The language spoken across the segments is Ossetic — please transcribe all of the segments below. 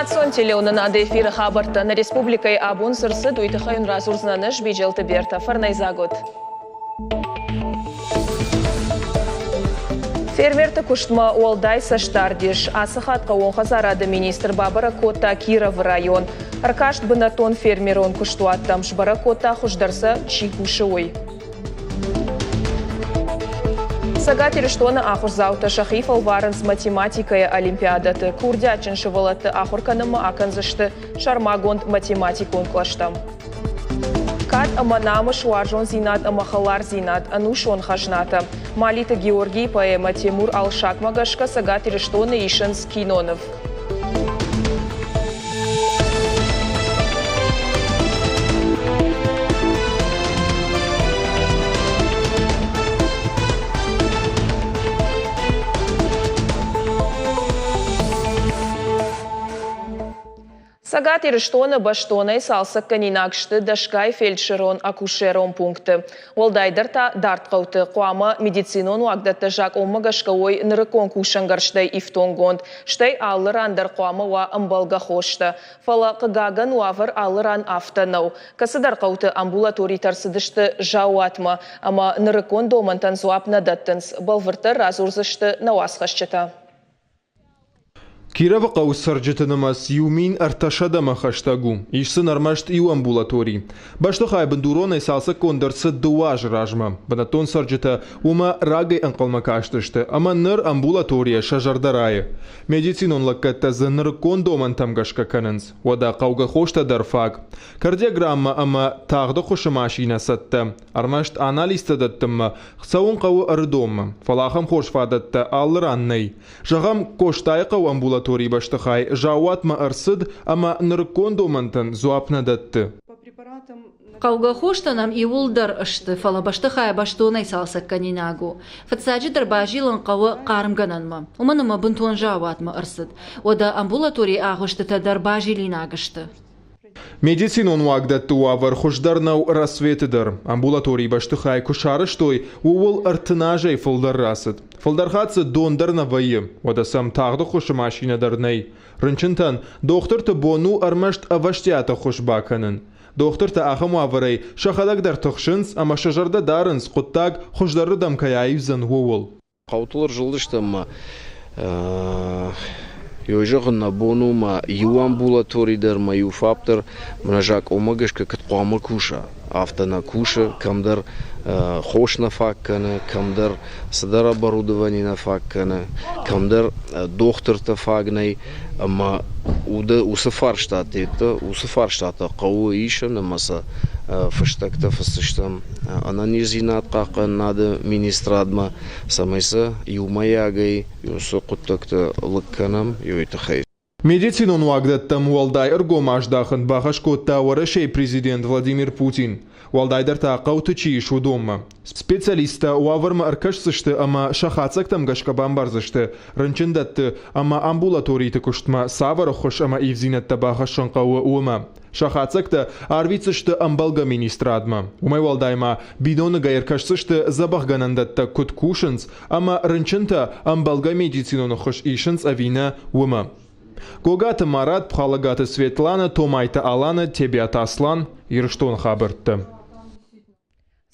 Национ телеуынынады эфиры хабӕрттӕ нӕ республикӕйы абон цы рцыд, уый тыххӕй уын радзурдзынӕн ӕз, Биджелты Бертӕ. Фӕрнӕйдзаг ут! Фермерты куыстмӕ уӕлдай цӕстдард ис. Ацы хатт хъӕууон хӕдзарады министр бабӕрӕг кодта Кировы район. Ӕркаст бынӕттон фермерон куыстуӕттӕм, сбӕрӕг кодта, хуыздӕр сӕ чи кусы, уый. Цӕгат Ирыстоны ахуырдзаутӕ сӕхи фӕлварынц математикӕйы олимпиадӕты. Курдиатджын сывӕллӕтты ахуыр кӕнынмӕ акӕндзысты сӕрмагонд математикон кълӕстӕм. Кад ӕмӕ намыс, уарзондзинад ӕмӕ хӕлардзинад, ӕнусон хӕзнатӕ. Малиты Георгийы поэмӕ Темур Алшакмӕ гӕсгӕ Цӕгат Ирыстоны исынц киноныв. Цӕгат Ирыстоны бӕстонӕй цалцӕггӕнинаг сты дӕсгай фельдшерон-акушерон пунктты. Уӕлдайдӕр та дард хъӕуты хъуамӕ медицинон уагдӕттӕ закъонмӕ гӕсгӕ уой нырыккон кусӕнгӕрзтӕй ифтонггонд, стӕй алы ран дӕр хъуамӕ уа ӕмбӕлгӕ хостӕ. Фӕлӕ, хъыгагӕн, уавӕр алы ран афтӕ нӕу. Кӕцыдӕр хъӕуты амбулаторитӕ ӕрцыдысты заууатмӕ ӕмӕ нырыккон домӕнтӕн дзуапп нӕ дӕттынц. Бӕлвырддӕр радзурдзысты нӕ уацхӕсджытӕ. Кировы хъӕуы цӕрджыты нымӕц 1300-мӕ хӕстӕг у. Ис сын ӕрмӕст иу амбулатори. Бӕстыхай бындуронӕй цалцӕггонд ӕрцыд дыууӕ азы размӕ. Бынӕттон цӕрджытӕ уымӕ рагӕй ӕнхъӕлмӕ кастысты ӕмӕ ныр амбулаторийӕ сӕ зӕрдӕ райы. Медицинон лӕггӕдтӕ дзы нырыккон домӕнтӕм гӕсгӕ кӕнынц. Уӕдӕ хъӕугӕ хостӕ дӕр фаг. Кардиограммӕ ӕмӕ тагъд ӕххуысы машинӕ цӕттӕ. Ӕрмӕст анализтӕ дӕттынмӕ цӕуын хъӕуы Ӕрыдонмӕ. Фӕлӕ ахӕм хорз фадӕттӕ алы ран нӕй. Зӕгъӕм, Къостайыхъӕуы амбулаторийы бӕстыхай заууатмӕ ӕрцыд ӕмӕ нырыккон домӕнтӕн дзуапп нӕ дӕтты. Хъӕугӕ хостӕ нӕм иууылдӕр сты, фӕлӕ бӕстыхай бӕстонӕй цалцӕггӕнинаг у. Фыццаджыдӕр базилын хъӕуы хъармгӕнӕнмӕ, уымӕн ӕмӕ бынтон заууатмӕ ӕрцыд. Уӕдӕ амбулаторийы агъуыстытӕ дӕр базилинаг сты. Медицинон уагдӕтты уавӕр хуыздӕр нӕу Рассветы дӕр. Амбулаторийы бӕстыхай куы сарӕзтой, ууыл 30 азӕй фылдӕр рацыд. Фылдӕр хатт дзы дон дӕр нӕ вӕййы. Уӕдӕ сӕм тагъд ӕххуысы машинӕ дӕр нӕй. Рынчынтӕн дохтырты бон у ӕрмӕст ӕвӕстиат ӕххуыс бакӕнын. Дохтыртӕ ахӕм уавӕрӕй сӕхӕдӕг дӕр тыхсынц ӕмӕ сӕ зӕрдӕ дарынц, хъуыддаг хуыздӕрырдӕм кӕй аивдзӕн, ууыл. Хъӕутыл ӕрзылдыстӕм ма ёй зӕгъын нӕ бон у ма иу амбулатори дӕр ма иу ФАП дӕр мӕнӕ закъонмӕ гӕсгӕ куыд хъуамӕ куса, афтӕ нӕ кусы, кӕмдӕр хос нӕ фаг кӕны, кӕмдӕр цыдӕр оборудовани нӕ фаг кӕны, кӕмдӕр дохтыртӕ фаг нӕй ӕмӕ уыцы фарстатӕ, уыцы фарстатӕ хъӕуы исын ӕмӕ сӕ фыстӕгтӕ фысдзыстӕм ӕнӕниздзинад хъахъхъӕнынады министрадмӕ, цӕмӕй сӕ иумӕйагӕй уыцы хъуыддӕгтӕ лыг кӕнӕм, уый тыххӕй. Медицинон уагдӕттӕм уӕлдай ӕргом аздахын бахӕс кодта Уӕрӕсейы президент Владимир Путин. Уӕлдайдӕр та хъӕуты чи ис, уыдонмӕ. Специалисттӕ уавӕрмӕ ӕркӕсдзысты ӕмӕ сӕ хатдзӕгтӕм гӕсгӕ бамбардзысты, рынчындӕтты ӕмӕ амбулаториты куыстмӕ цавӕр ӕххуыс ӕмӕ ивдзинӕдтӕ бахӕссын хъӕуы, уымӕ. Сӕ хатдзӕгтӕ арвитдзысты ӕмбӕлгӕ министрадмӕ. Уымӕй уӕлдай ма биноныгӕй ӕркӕсдзысты дзӕбӕхгӕнӕндӕттӕ куыд кусынц ӕмӕ рынчынтӕ ӕмбӕлгӕ медицинон ӕххуыс исынц ӕви нӕ, уымӕ. Гогаты Марат, Пхалӕгаты Светланӕ, Томайты Аланӕ, Тебиаты Аслан, Ирыстоны хабӕрттӕ.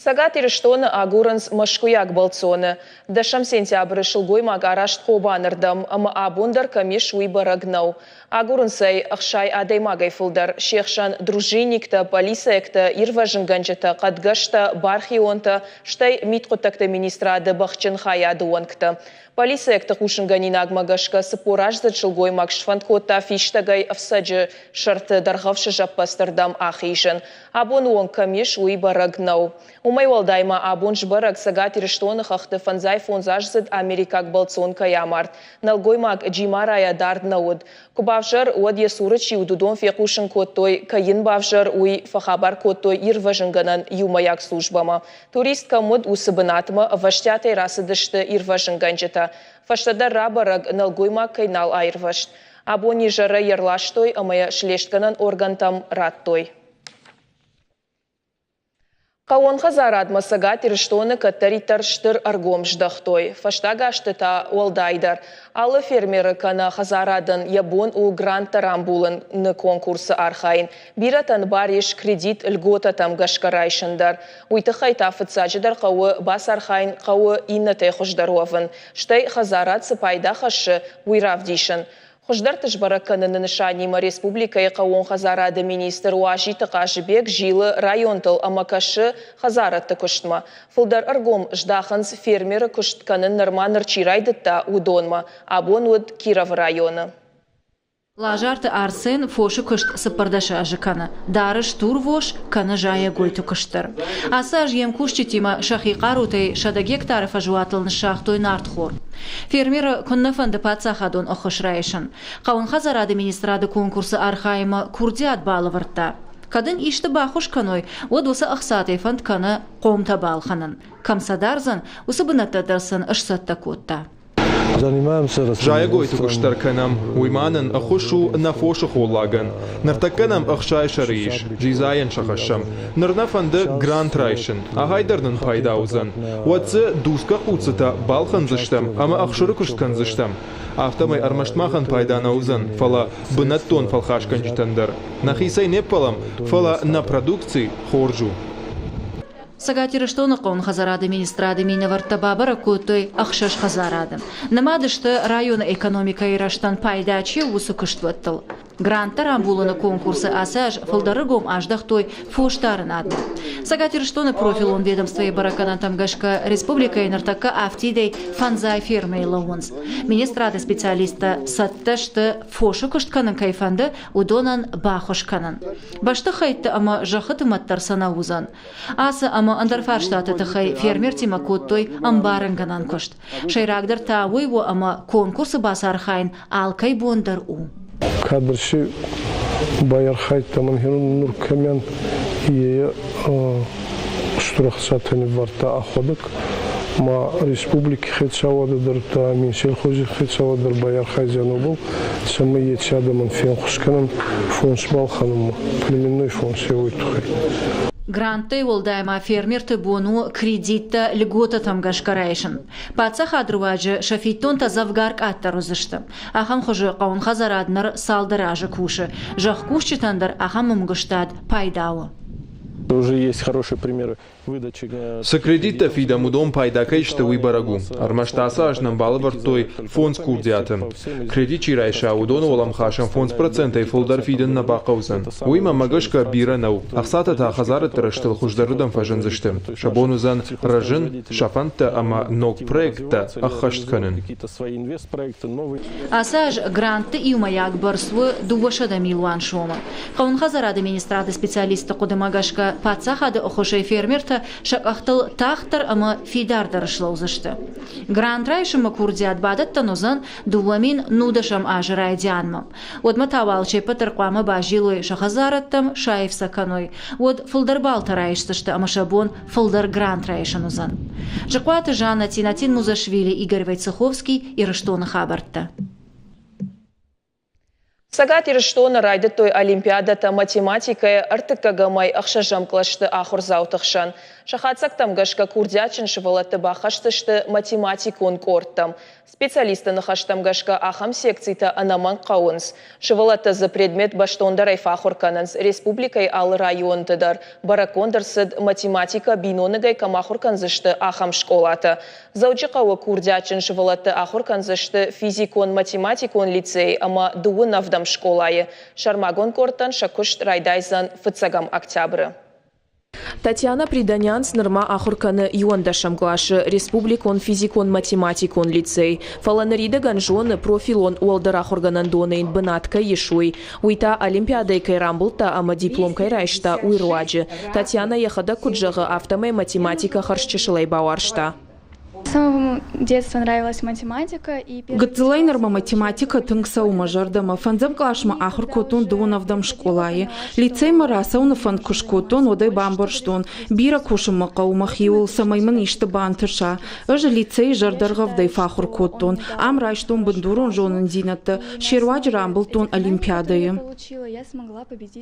Цӕгат Ирыстоны агурынц мӕскуыйаг бӕлццоны. Дӕсӕм сентябры сылгоймаг араст Хъобаны рдӕм ӕмӕ абон дӕр кӕм ис, уый бӕрӕг нӕу. Агурынц ӕй 60 адӕймагӕй фылдӕр, се хсӕн дружинниктӕ, полицейӕгтӕ, ирвӕзынгӕнджытӕ, хъӕдгӕстӕ, бархионтӕ, стӕй мидхъуыддӕгты министрады бӕхджын хайады уӕнгтӕ. Полицейӕгты хъусынгӕнинагмӕ гӕсгӕ 40-аздзыд сылгоймаг сфӕнд кодта фистӕгӕй ӕфцӕджы сӕрты Дӕргъӕвсы зӕппӕдзты рдӕм ахизын. Абоны онг кӕм ис, уый бӕрӕг нӕу. Уымӕй уӕлдай ма абон сбӕрӕг, Цӕгат Ирыстоны хӕхты 55-аздзыд америкаг бӕлццон кӕй амард. Нӕлгоймаг Джимарайӕ дард нӕ уыд. Куы бавзӕр, уӕд йӕ цуры чи уыд, уыдон фехъусын кодтой, кӕй йын бавзӕр, уый фӕхабар кодтой ирвӕзынгӕнӕн иумӕйаг службӕмӕ. Турист кӕм уыд, уыцы бынатмӕ ӕвӕстиатӕй рацыдысты ирвӕзынгӕнджытӕ. Фӕстӕдӕр рабӕрӕг, нӕлгоймаг кӕй нал аирвӕзт. Абон изӕрӕй йӕ ӕрластой ӕмӕ йӕ слестгӕнӕн органтӕм радтой. Хъӕууон хӕдзарадмӕ Цӕгат Ирыстоны кӕддӕриддӕр стыр ӕргом здӕхтой, фӕстаг азты та уӕлдайдӕр. Алы фермеры кӕнӕ хӕдзарадӕн йӕ бон у гранттӕ рамбулыны конкурсы архайын. Бирӕтӕн бар ис кредит льготӕтӕм гӕсгӕ райсын дӕр. Уый тыххӕй та фыццаджыдӕр хъӕуы бацархайын, хъӕуы иннӕтӕй хуыздӕр уӕвын, стӕй хӕдзарад цы пайда хӕссы, уый равдисын. Хуыздӕрты сбӕрӕг кӕныны нысанимӕ республикӕйы хъӕууон хӕдзарады министр Уазиты Хъазыбег зилы районтыл ӕмӕ кӕсы хӕдзарадты куыстмӕ. Фылдӕр ӕргом здахынц фермеры куыст кӕнын нырма ныр чи райдыдта, уыдонмӕ. Абон уыд Кировы районы. Лазарты Арсен фосы куыст 14 азы кӕны. Дары стурвос, кӕны зайӕгойты куыст дӕр. Ацы аз йе мкусджытимӕ сӕхи хъарутӕй 100 гектары фӕзуатыл ныссагътой нартхор. Фермеры куыннӕ фӕнды паддзахадон ӕххуыс райсын. Хъӕууон хӕдзарады министрады конкурсы архайынмӕ курдиат балӕвӕрдта. Кӕд ын исты баххуыс кӕной, уӕд уыцы ӕхцатӕй фӕнд кӕны хъомтӕ балхӕнын. Кӕм сӕ дардзӕн, уыцы бынӕттӕ дӕр сын сцӕттӕ кодта. Зайӕгойты куыст дӕр кӕнӕм, уый ма нын ӕххуыс у нӕ фосы холлагӕн. Ныртӕккӕ нӕм 60 сӕры ис, дзидзайӕн сӕ хӕссӕм. Ныр нӕ фӕнды грант райсын, ахӕй дӕр нын пайда уыдзӕн. Уӕд дзы дуцгӕ хъуццытӕ балхӕндзыстӕм ӕмӕ ӕхсыры куыст кӕндзыстӕм. Афтӕмӕй ӕрмӕст махӕн пайда нӕ уыдзӕн, фӕлӕ бынӕттон фӕлхасгӕнджытӕн дӕр. Нӕхицӕй не ппӕлӕм, фӕлӕ нӕ продукци хорз у. Цӕгат Ирыстоны хъӕууон хӕдзарады министрады минӕвӕрттӕ бабӕрӕг кодтой 6 хӕдзарады. Нымад сты районы экономикӕйы рӕзтӕн пайда чи у, уыцы куыстуӕттыл. Гранттӕ рамбулыны конкурсы ацы аз фылдӕрыргом аздӕхтой фосдарынадмӕ. Цӕгат Ирыстоны профилон ведомствойы бӕрӕггӕнӕнтӕм гӕсгӕ республикӕйы ныртӕккӕ афтидӕй фӕндзай фермӕйы лӕууынц. Министрады специалисттӕ цӕттӕ сты фосы куыст кӕнын кӕй фӕнды, уыдонӕн баххуыс кӕнын. Бӕстыхӕйтты ӕмӕ зӕххыты мӕт дӕр сӕ нӕ уыдзӕн. Ацы ӕмӕ ӕндӕр фарстаты тыххӕй фермертимӕ кодтой ӕмбарынгӕнӕн куыст. Сӕйрагдӕр та уый у, ӕмӕ конкурсы бацархайын алкӕй бон дӕр у. Кадрси байархайдта мӕн нур кӕмӕн е устур ӕхцатӕ ниввардта ӕхуӕдӕг, ма республики хецауадӕ дӕр та Минсельхози хецауадӕ дӕр байархайдзӕн уобӕл, цӕмӕй еци адӕмӕн фенхус кӕнӕн фонс балхӕнунмӕ, племенной фонс уой туххӕй. Гранттӕй уӕлдай ма фермерты бон у кредиттӕ льготӕтӕм гӕсгӕ райсын. Паддзахады руаджы сӕ фиддонтӕ дзӕвгар къаддӕр уыдзысты. Ахӕм хуызы хъӕууон хӕдзарад ныр цалдӕр азы кусы. Зӕхкусджытӕн дӕр ахӕм ӕмгуыстад пайда у. Уже есть хорошие примеры выдачи. Цы кредиттӕ фидӕм, уыдон пайда кӕй сты, уый бӕрӕг у. Ӕрмӕст ацы аз нӕм балӕвӕрдтой 5 курдиаты. Кредит чи райса, уыдоны уӕлӕмхасӕн 5%-ӕй фылдӕр фидын нӕ бахъӕудзӕн. Уый мӕнмӕ гӕсгӕ бирӕ нӕу. Ӕхцатӕ та хӕдзарадты рӕзтыл хуыздӕрырдӕм фӕзындзысты. Сӕ бон уыдзӕн рӕзын, сӕ фӕндтӕ ӕмӕ ног проекттӕ ӕххӕст кӕнын. Ацы аз грантты иумӕйаг бӕрц у 200 милуан сомы. Хъӕууон хӕдзарады министрады специалистты хъуыдымӕ гӕсгӕ паддзахады ӕххуысӕй фермертӕ сӕ къӕхтыл тагъддӕр ӕмӕ фидардӕр слӕудзысты. Грант райсынмӕ курдиат бадӕттӕн уыдзӕн 2010 азы райдианмӕ. Уӕдмӕ та уал се ппӕт дӕр хъуамӕ базилой сӕ хӕдзарӕдтӕм, саив сӕ кӕной. Уӕд фылдӕр баллтӕ райсдзысты ӕмӕ сӕ бон фылдӕр грант райсын уыдзӕн. Зыхъуаты Жанна, Тинатин Музашвили, Игорь Войцеховский, Ирыстоны хабӕрттӕ. Цӕгат Ирыстоны райдыдтой олимпиадӕтӕ математикӕйӕ ӕртыккӕгӕмӕй ӕхсӕзӕм кълӕсты ахуырдзауты хсӕн. Сӕ хатдзӕгтӕм гӕсгӕ курдиатджын сывӕллӕтты бахӕсдзысты математикон къордтӕм. Специалистты ныхӕстӕм гӕсгӕ ахӕм секцитӕ ӕнӕмӕнг хъӕуынц. Сывӕллӕттӕ дзы предмет бӕстондӕрӕй фӕахуыр кӕнынц. Республикӕйы алы районты дӕр бӕрӕггонд ӕрцыд, математикӕ биноныгӕй кӕм ахуыр кӕндзысты, ахӕм скъолатӕ. Дзӕуджыхъӕуы курдиатджын сывӕллӕтты ахуыр кӕндзысты физикон-математикон лицейы ӕмӕ дыууын ӕвдӕм скъолайы. Сӕрмагонд къордтӕн сӕ куыст райдайдзӕн 1 октябры. Татьяна Приданянц нырма ахуыр кӕны 11-ӕм къласы республикон физикон-математикон лицей. Фӕлӕ ныридӕгӕн зоны, профилон уӕлдӕр ахуыргӕнӕндоны йын бынат кӕй ис, уый. Уый та олимпиадӕйы кӕй рамбылдта ӕмӕ диплом кӕй райста, уый руаджы. Татьяна йӕхӕдӕг куыд зӕгъы, афтӕмӕй математикӕ хӕрзчысылӕй бауарзта. С самого детства нравилась математика. Гыццылӕй нырмӕ математикӕ тынг цӕуы мӕ зӕрдӕмӕ. Фӕндзӕм къласмӕ ахуыр кодтон дыууын ӕвдӕм скъолайы. Лицеймӕ рацӕуыны фӕнд куы скодтон, уӕд ӕй бамбӕрстон, бирӕ кусын мӕ хъӕуы мӕхиуыл, цӕмӕй мын исты бантыса. Ӕз лицейы зӕрдӕргъӕвдӕй фӕахуыр кодтон. Ам райстон бындурон зонындзинӕдтӕ, се руаджы рамбылдтон олимпиадӕйы.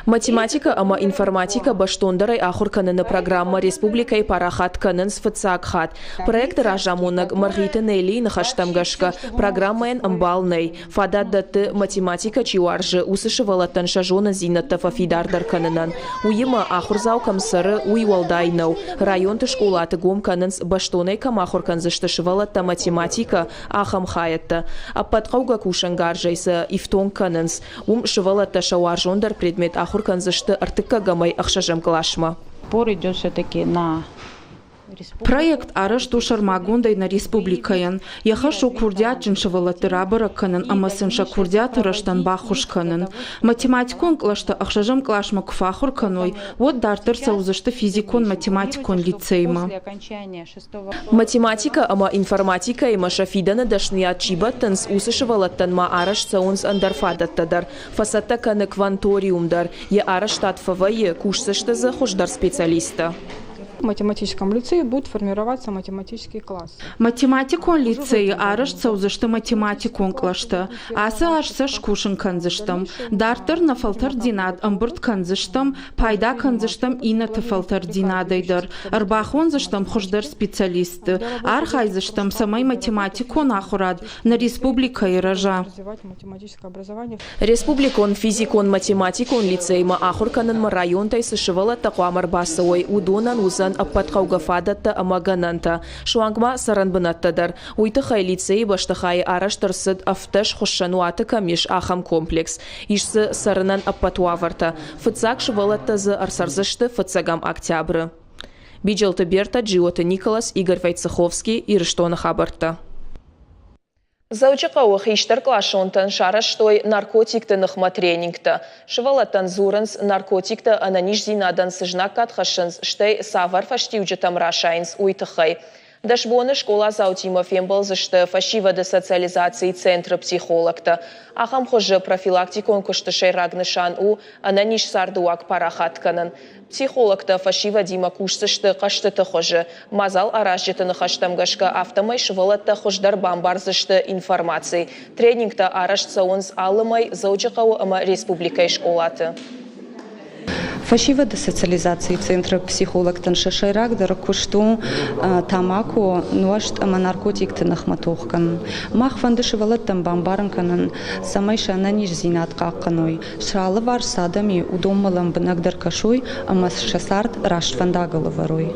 Математикӕ ӕмӕ информатикӕ бӕстондӕрӕй ахуыр кӕныны программӕ республикӕйы парахат кӕнынц фыццаг хатт. Проекты разамонӕг Мӕргъиты Неллийы ныхӕстӕм гӕсгӕ, программӕйӕн ӕмбал нӕй. Фадат дӕтты, математикӕ чи уарзы, уыцы сывӕллӕттӕн сӕ зонындзинӕдтӕ фӕфидардӕр кӕнынӕн. Уыимӕ, ахуырдзау кӕм цӕры, уый уӕлдай нӕу. Районты скъолаты гом кӕнынц, бӕстонӕй кӕм ахуыр кӕндзысты сывӕллӕттӕ математикӕ, ахӕм хайӕдтӕ. Ӕппӕт хъӕугӕ кусӕнгарзӕй сӕ ифтонг кӕнынц. Уым сывӕллӕттӕ сӕ уарзондӕр предмет ахуыр кӕндзысты ӕртыккӕгӕмӕй ӕхсӕзӕм къласмӕ. Упор идет все-таки на Проект арӕзт у сӕрмагондӕй нӕ республикӕйӕн. Йӕ хӕс у курдиатджын сывӕллӕтты рабӕрӕг кӕнын ӕмӕ сын сӕ курдиаты рӕзтӕн баххуыс кӕнын. Математикон кълӕстӕ ӕхсӕзӕм къласмӕ куы фӕахуыр кӕной, уӕд дарддӕр цӕудзысты физикон-математикон лицеймӕ. Математикӕ ӕмӕ информатикӕимӕ сӕ фидӕны дӕсныйад чи бӕттынц, уыцы сывӕллӕттӕн ма арӕзт цӕуынц ӕндӕр фадӕттӕ дӕр. Фӕцӕттӕ кӕны кванториум дӕр. Йӕ арӕзтад фӕвӕййы, кусдзысты дзы хуыздӕр специалисттӕ. В математическом лицее будет формироваться математический класс. Математикон лицейы арӕзт цӕудзысты математикон кълӕстӕ. Ацы аз сӕ скусын кӕндзыстӕм. Дарддӕр нӕ фӕлтӕрддзинад ӕмбырд кӕндзыстӕм, пайда кӕндзыстӕм иннӕты фӕлтӕрддзинадӕй дӕр, ӕрбахондзыстӕм хуыздӕр специалистты, архайдзыстӕм, цӕмӕй математикон ахуырад нӕ республикӕйы рӕза. Республикон физикон-математикон лицеймӕ ахуыр кӕнынмӕ районтӕй цы сывӕллӕттӕ хъуамӕ ӕрбацӕуой, уыдонӕн уыдзӕн ӕппӕт хъӕугӕ фадӕттӕ ӕмӕ гӕнӕнтӕ, суанг ма цӕрӕнбынӕттӕ дӕр. Уый тыххӕй лицейы бӕстыхайы арӕзт ӕрцыд, 17 хуыссӕнуаты кӕм ис, ахӕм комплекс. Ис дзы цӕрынӕн ӕппӕт уавӕртӕ. Фыццаг сывӕллӕттӕ дзы ӕрцӕрдзысты фыццӕгӕм октябры. Биджелты Берта, Джиоты Николас, Игорь Войцеховский, Ирыстоны хабӕрттӕ. Дзӕуджыхъӕуы хистӕркъласонтӕн сарӕзтой наркотикты ныхмӕ тренингтӕ. Сывӕллӕттӕн дзурынц, наркотиктӕ ӕнӕниздзинадӕн цы знаггад хӕссынц, стӕй цавӕр фӕстиуджытӕм расайынц, уый тыххӕй. 10 боны скъоладзаутимӕ фембӕлдзысты фӕсивӕды социализацийы центры психологтӕ. Ахӕм хуызы профилактикон куысты сӕйраг нысан у ӕнӕниз цардыуаг парахат кӕнын. Психологтӕ фӕсивӕдимӕ кусдзысты хъӕзтыты хуызы. Мадзал аразджыты ныхӕстӕм гӕсгӕ, афтӕмӕй сывӕллӕттӕ хуыздӕр бамбардзысты информаци. Тренингтӕ арӕзт цӕуынц алы мӕй Дзӕуджыхъӕуы ӕмӕ республикӕйы скъолаты. Фӕсивӕды социализацийы центры психологтӕн сӕ сӕйрагдӕр куыст у тамако, нуӕзт ӕмӕ наркотикты ныхмӕ тох кӕнын. Мах фӕнды сывӕллӕттӕн бамбарын кӕнын, цӕмӕй сӕ ӕнӕниздзинад хъахъхъӕной, сӕ алыварс цы адӕм и, уыдонмӕ лӕмбынӕгдӕр кӕсой ӕмӕ сӕ цард раст фӕндагыл ӕвӕрой.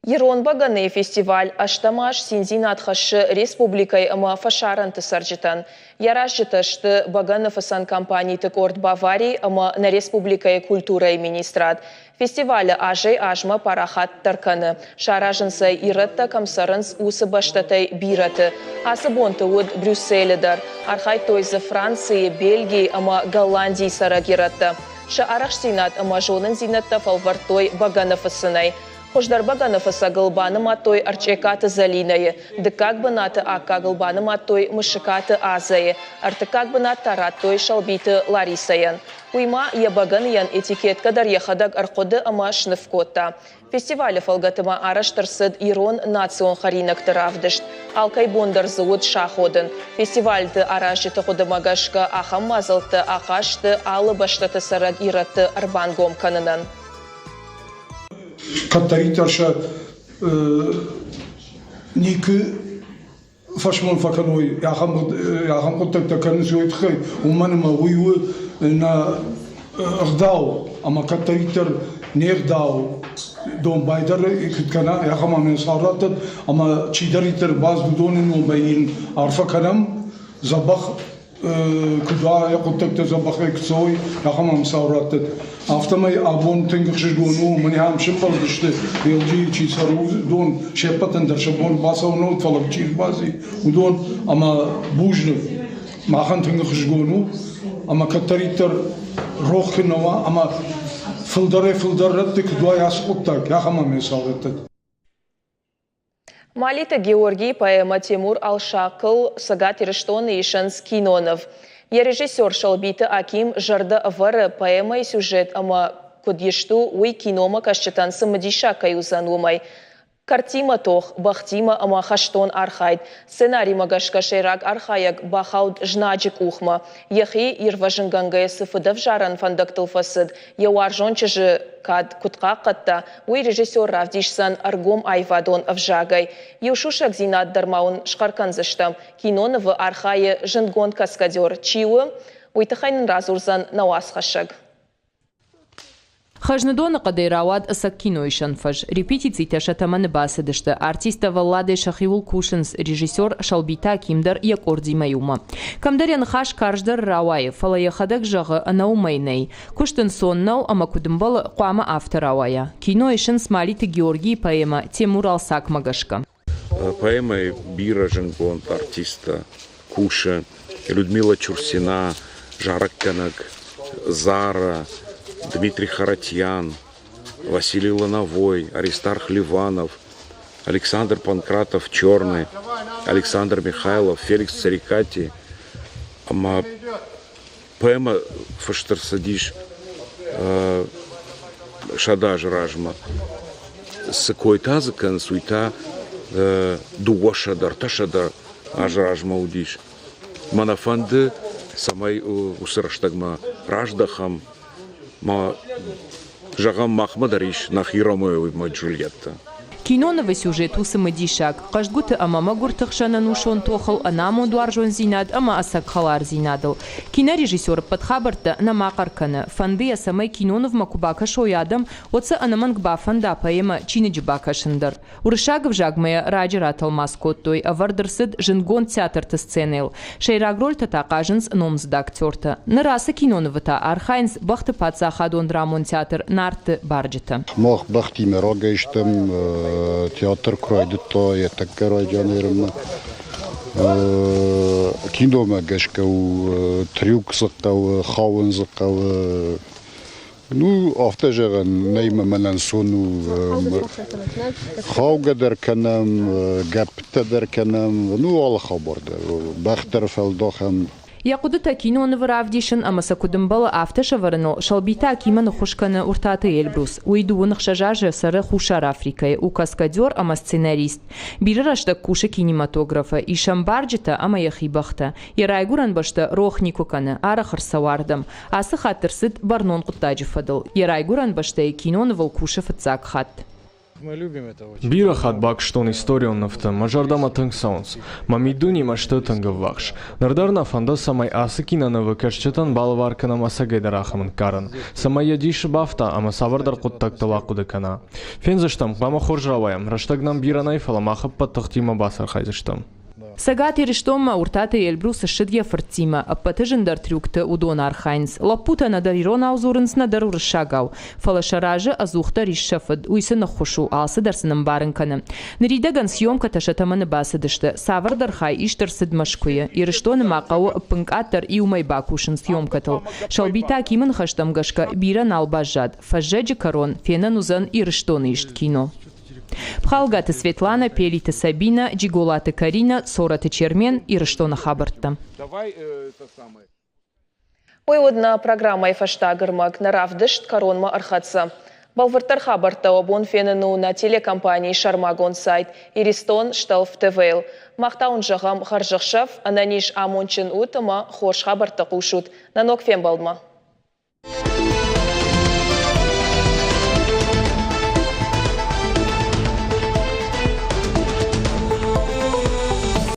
Ирон бӕгӕныйы фестиваль ӕстӕм аз циндзинад хӕссы республикӕйы ӕмӕ фӕсарӕнты цӕрджытӕн. Йӕ аразджытӕ сты бӕгӕныфыцӕн компаниты къорд «Бавари» ӕмӕ нӕ республикӕйы культурӕйы министрад. Фестивалы азӕй-азмӕ парахатдӕр кӕны. Саразынц ӕй, ирӕттӕ кӕм цӕрынц, уыцы бӕстӕтӕй бирӕты. Ацы бонты уыд Брюсселы дӕр. Архайдтой дзы Францийы, Бельгийы ӕмӕ Голландийы цӕрӕг ирӕттӕ. Сӕ арӕхстдзинад ӕмӕ зонындзинӕдтӕ фӕлвӕрдтой бӕгӕны фыцынӕй. Хуыздӕр бӕгӕныфыцӕгыл банымадтой Ӕрчъеккаты Зӕлинӕйы, дыккаг бынаты аккагыл банымадтой Мысыкаты Азӕйы, ӕртыккаг бынат та радтой Сӕлбиты Ларисӕйӕн. Уый ма йӕ бӕгӕныйӕн этикеткӕ дӕр йӕхӕдӕг ӕрхъуыды ӕмӕ сныв кодта. Фестивалы фӕлгӕты ма арӕзт ӕрцыд ирон национ хӕринӕгты равдыст. Алкӕй бон дӕр дзы уыд саходын. Фестивальты аразджыты хъуыдымӕ гӕсгӕ, ахӕм мадзӕлттӕ ахъаз сты алы бӕстӕты цӕрӕг ирӕтты ӕрбангом кӕнынӕн. Кӕддӕриддӕр сӕ никуы фӕсмон фӕкӕной, ахӕм хъуыддӕгтӕ кӕнынц, уый тыххӕй, уымӕн ӕмӕ уый у нӕ ӕгъдау, ӕмӕ кӕддӕриддӕр не гъдау домбайдӕр куыд кӕна, ахӕм ӕмӕ цард раттӕд, ӕмӕ чидӕриддӕр бацыд, уыдоны номӕй йын арфӕ кӕнӕм, дзӕбӕх куыд уа, йӕ хъуыддӕгтӕ дзӕбӕхӕй куы цӕуой, ахӕм ӕм цау раттӕд. Афтӕмӕй абон тынг ӕхсызгон у, мӕнӕ ам сӕмбӕлдысты, Белгийы чи цӕры, уыдон се ппӕтӕн дӕр сӕ бон бацӕуын нӕ уыд, фӕлӕ чи ӕрбаци, уыдон ӕмӕ бузныг. Махӕн тынг ӕхсызгон у, ӕмӕ кӕддӕриддӕр рох куы нӕ уа, ӕмӕ фылдӕрӕй-фылдӕр рӕтты куыд уа ацы хъуыддаг, ахӕм ӕм цау раттӕд. Малиты Георгийы поэмӕ Темур Алсахъ-ыл Цӕгат Ирыстоны исынц киноныв. Йӕ режиссер Сӕлбиты Аким зӕрдӕ ӕвӕры, поэмӕйы сюжет ӕмӕ куыд ист у, уый киномӕкӕсджытӕн цымыдисаг кӕй уыдзӕн, уымӕй. Кӕрдтимӕ тох, бӕхтимӕ ӕмӕ хӕстон архайд. Сценаримӕ гӕсгӕ сӕйраг архайӕг бахауд знаджы къухмӕ. Йӕхи ирвӕзынгӕнгӕйӕ цы фыдӕвзарӕн фӕндӕгтыл фӕцыд, йӕ уарзон чызджы кад куыд хъахъхъӕдта, уый режиссер равдисдзӕн ӕргом аивадон ӕвзагӕй. Иу сусӕгдзинад дӕр ма уын схъӕр кӕндзыстӕм. Кинонывы архайы зындгонд каскадер. Чи у, уый тыххӕй нын радзурдзӕн нӕ уацхӕссӕг. Хӕзныдоны хъӕдӕй рауад ӕцӕг киноисӕн фӕз. Репетицитӕ сӕ тӕмӕны бацыдысты. Артисттӕ вӕлладӕй сӕхиуыл кусынц, режиссер Сӕлбиты Аким дӕр йӕ къордимӕ иумӕ. Кӕмдӕр йӕ ныхас карздӕр рауайы, фӕлӕ йӕхӕдӕг зӕгъы, ӕнӕ уымӕй нӕй. Куыст ӕнцон нӕу ӕмӕ куыд ӕмбӕлы, хъуамӕ афтӕ рауайа. Кино исынц Малиты Георгийы поэмӕ Темур Алсакмӕ гӕсгӕ. Поэмӕйы бирӕ зындгонд артисттӕ кусы: Людмила Чурсина, зарӕггӕнӕг Зара, Дмитрий Харатьян, Василий Лановой, Аристарх Ливанов, Александр Панкратов Черный, Александр Михайлов, Феликс Царикати ӕмӕ поэмӕ фыст ӕрцыдис 100 азы размӕ. Цы койтӕ дзы кӕнынц, уый та 200, 300 азы размӕ уыдис. Мӕ нӕ фӕнды, цӕмӕй уыцы рӕстӕгмӕ раздӕхӕм. Ма зӕгъӕм, махмӕ дӕр ис нӕхи Ромео ӕмӕ Джульеттӕ. Кинонывы сюжет у цымыдисаг, хъӕздгуыты ӕмӕ мӕгуырты хсӕн ӕнусон тохыл, ӕнамонд уарзондзинад ӕмӕ ӕцӕг хӕлардзинадыл. Кинорежиссер ӕппӕт хабӕрттӕ нӕма хъӕр кӕны. Фӕнды йӕ, цӕмӕй кинонывмӕ куы бакӕсой адӕм, уӕд сӕ ӕнӕмӕнг бафӕнда поэмӕ чиныджы бакӕсын дӕр. Уырыссаг ӕвзагмӕ йӕ раджы ратӕлмац кодтой, ӕвӕрд ӕрцыд зындгонд театрты сценӕйыл. Сӕйраг рольтӕ та хъазынц номдзыд актертӕ. Ныр ацы кинонывы та архайынц бӕхты паддзахадон драмон театр Нарты барджытӕ. Мах бӕхтимӕ рагӕй стӕм, театр куы райдыдта йӕ тӕккӕ райдиан ерынмӕ. Киномӕ гӕсгӕ у трюк дзы хъӕуы, хауын дзы хъӕуы. Ну, афтӕ зӕгъӕн нӕй мӕ мӕнӕн сон у. Хаугӕ дӕр кӕнӕм, гӕпптӕ дӕр кӕнӕм, ну, алы хабар дӕр. Бӕх дӕр фӕлдахӕм. Йӕ хъуыдытӕ кинонывы равдисын ӕмӕ сӕ куыд ӕмбӕлы, афтӕ сӕвӕрыныл Сӕлбиты Акимӕн ӕххуыс кӕны Уыртаты Эльбрус. Уый дыууын ӕхсӕз азы цӕры Хуссар Африкӕйы, у каскадер ӕмӕ сценарист. Бирӕ рӕстӕг кусы кинематографы, ис ӕм барджытӕ ӕмӕ йӕхи бӕхтӕ. Йӕ райгуырӕн бӕстӕ рох никуы кӕны, арӕх ӕрцӕуы ардӕм. Ацы хатт ӕрцыд бӕрнон хъуыддаджы фӕдыл. Йӕ райгуырӕн бӕстӕйы кинонывыл кусы фыццаг хатт. Бирӕ хатт бакуыстон историон нывтӕ, мӕ зӕрдӕмӕ тынг цӕуынц. Мӕ миддунемӕ сты тынг ӕввахс. Ныр дӕр нӕ фӕнды, цӕмӕй ацы кинонывы кӕсджытӕн балӕвар кӕнӕм ӕцӕгӕйдӕр ахӕм ӕнкъарӕн, цӕмӕй йӕ дисы бафта ӕмӕ цавӕрдӕр хъуыддӕгтыл ахъуыды кӕна. Фендзыстӕм, хъуамӕ хорз рауайӕм, рӕстӕг нӕм бирӕ нӕй, фӕлӕ мах ӕппӕт тыхтимӕ бацархайдзыстӕм. Цӕгат Ирыстонмӕ Уртаты Эльбрус ссыд йӕ фырттимӕ. Ӕппӕты зындӕр трюкты уыдон архайынц. Лӕппутӕ нӕдӕр иронау дзурынц, нӕдӕр уырыссагау. Фӕлӕ сӕ разы ӕдзухдӕр ис сӕ фыд, уый сын ӕххуыс у, алцыдӕр сын ӕмбарын кӕны. Ныридӕгӕн съемкӕтӕ сӕ тӕмӕны бацыдысты. Цавӕрдӕр хай ист ӕрцыд Мӕскуыйы. Ирыстоны ма хъӕуы ӕппынкъаддӕр иу мӕй бакусын съемкӕтыл. Сӕлбиты Акимы ныхӕстӕм гӕсгӕ бирӕ нал баззад. Фӕззӕджы кӕрон фенӕн уыдзӕн Ирыстоны ист кино. Пхалгаты Светлана, Пелиты Сабина, Джиголаты Карина, Цораты Чермен, Ирыстоны хабӕрттӕ. Уый уыд нӕ программӕйы фӕстаг ӕрмӕг. Нӕ равдыст кӕронмӕ ӕрхӕццӕ. Бӕлвырддӕр хабӕрттӕ уӕ бон фенын у нӕ телекомпанийы сӕрмагонд сайт Иристон Стӕлф ТВ-йыл. Мах та уын зӕгъӕм хӕрзӕхсӕв, ӕнӕниз амондджын ут ӕмӕ хорз хабӕрттӕ хъусут. Нӕ ног фембӕлдмӕ!